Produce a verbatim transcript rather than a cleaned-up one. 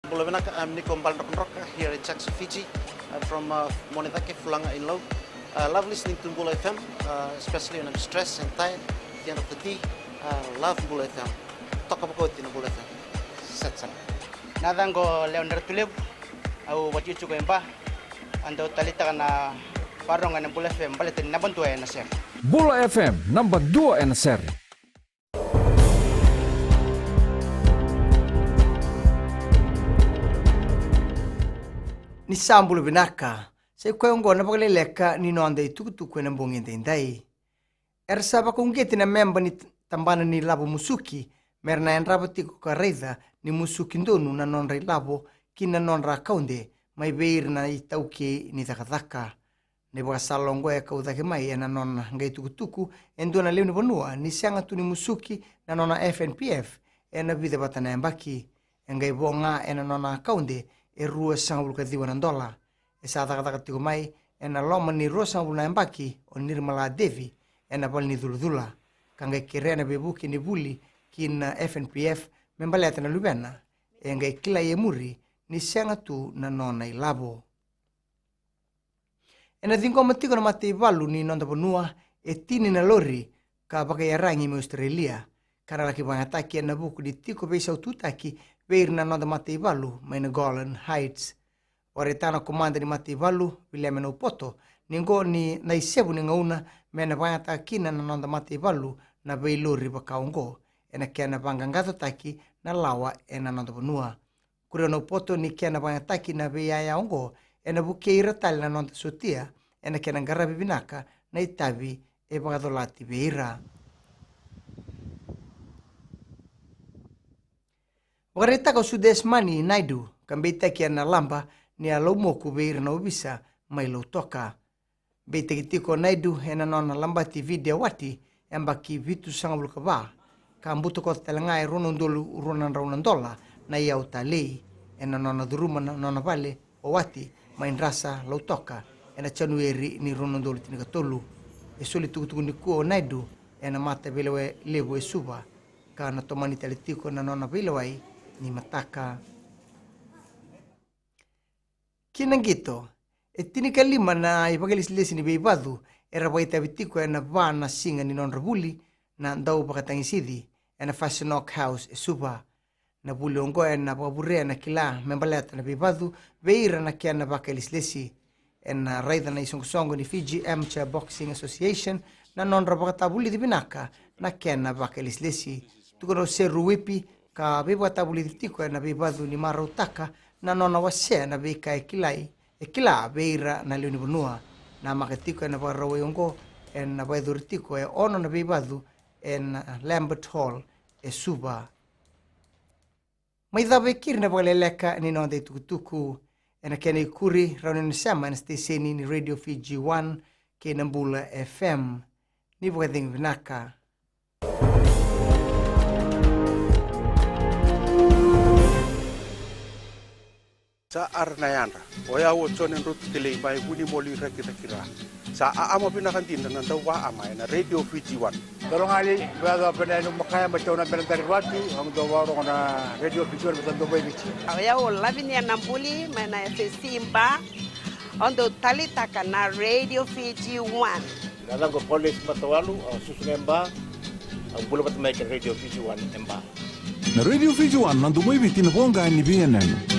Bula vinaka, I'm Niko Baledrokadroka here in Jackson, Fiji. I'm from uh, Monedake, Fulaga in Lau. Uh, love listening to Bula F M, uh, especially when I'm stressed and tired at the end of the day. Uh, love Bula F M. Toka vakaoti na Bula F M. Set sara. Na yacaqu o Lewa ni Ratulevu, au vakatikotiko e Ba. Au dau taleitaka na vakarorogo ena Bula F M baleta ni naba dua ena sere. Bula F M, naba dua ena sere. Ni sa bula vinaka. Sa i koya oqo na vakaleleka ni noda itukutuku ena bogi edaidai. Era sa vakauqeti na meba ni t-, tabana ni lavo musuki, mera na yadrava tiko ka raica ni musuki donu na nodra ilavo ki na nodra akaude mai vei ira na itaukei ni cakacaka. Na ivakasala oqo e kau cake mai ena nona qai tukutuku e dua na lewe ni vanua ni sega tu ni musuki na nona F N P F ena vica vata na yabaki. E qai vo ga ena nona akaude e ruasagavulu ka ciwa na dola. E sa cakacaka tiko mai ena loma ni ruasagavulu na yabaki o Nirmala Devi ena vale ni culacula, ka qai kerea na veivuke ni vuli ki na F N P F me baleta na luvena. E qai kilai e muri ni sega tu na nona ilavo. Ena ciqoma tiko na mataivalu ni noda vanua e tini na lori ka vakaiyaragi mai Australia, ka na laki vakayagataki ena vuku ni tiko veisaututaki vei ira na noda mataivalu mai na Golan Heights. Vakaraitaka na komada ni mataivalu, Viliame Naupoto, ni oqo ni na isevu ni gauna me na vakayagataka kina na noda mataivalu na veilori vaka oqo, ena kena vaqaqacotaki na lawa ena noda vanua. Kuria Naupoto ni kena vakayagataki na veiyaya oqo ena vukei ira tale na noda sotia ena kena qaravi vinaka na itavi e vakacolati vei ira. Vakaraitaka o Sudeshmani Naidu ka beitaki ena laba ni a laumoku vei ira na ovisa mai Lautoka. Beitaki tiko o Naidu ena nona labati Vidyawati yabaki vitusagavulu ka va, ka butakoca tale ga e rua na udolu rua na drau na dola na iyau talei ena nona curuma na nona vale o Wati mai Drasa, Lautoka, ena Janueri ni rua na udolu tinikatolu. E soli tukutuku nikua o Naidu ena mataveilewai levu e Suva, ka na tomani tale tiko na nona veilewai ni mataka. Ki na qito, e tinikalima na ivakalesilesi ni veivacu era vakaitavi tiko ena va na siga ni nodra vuli na dauvakatagisici ena Fasenok House e Suva. Na vuli oqo ena vakavurea na kila me baleta na veivacu vei ira na kena vakalesilesi. Ena raica na isoqosoqo ni Fiji Amateur Boxing Association na nodra vakatavulici vinaka na kena vakalesilesi. Tukuna o Seru Wipi ka veivakatavulici tiko ena veivacu ni marautaka na nona wasea na veika e kilai, e kila vei ira na lewe ni vanua. Namaka tiko ena vakarauwai oqo ena vakayacori tiko e ono na veivacu ena Lambert Hall e Suva. Mai cava e keri na vakaleleka ni noda itukutuku. Ena kena ikuri, rawa ni o ni sema ena siteseni ni Radio Fiji One kei na Bula F M. Ni vakacegu vinaka. Sa ara na yadra. O yau o Jone Drotu Kelei mai Vunimoli, Rakiraki, Ra. Sa aama vinaka dina na dauvaama ena Radio Fiji One. Dolo gali, vea dau penai nu makaya mai tau na bena dari vati, au dau vakarorogo na Radio Fiji One, veta dau mai Viti. O yau o Lavinia Nabuli mai na F S C Ba, au dau taleitaka na Radio Fiji One. Na yacaqu o Paulesi Matawalu, au susu ga e Ba, au bula vata mai kei na Radio Fiji One e Ba. Na Radio Fiji One, na domo i Viti, na voqa ni veiyanuyanu.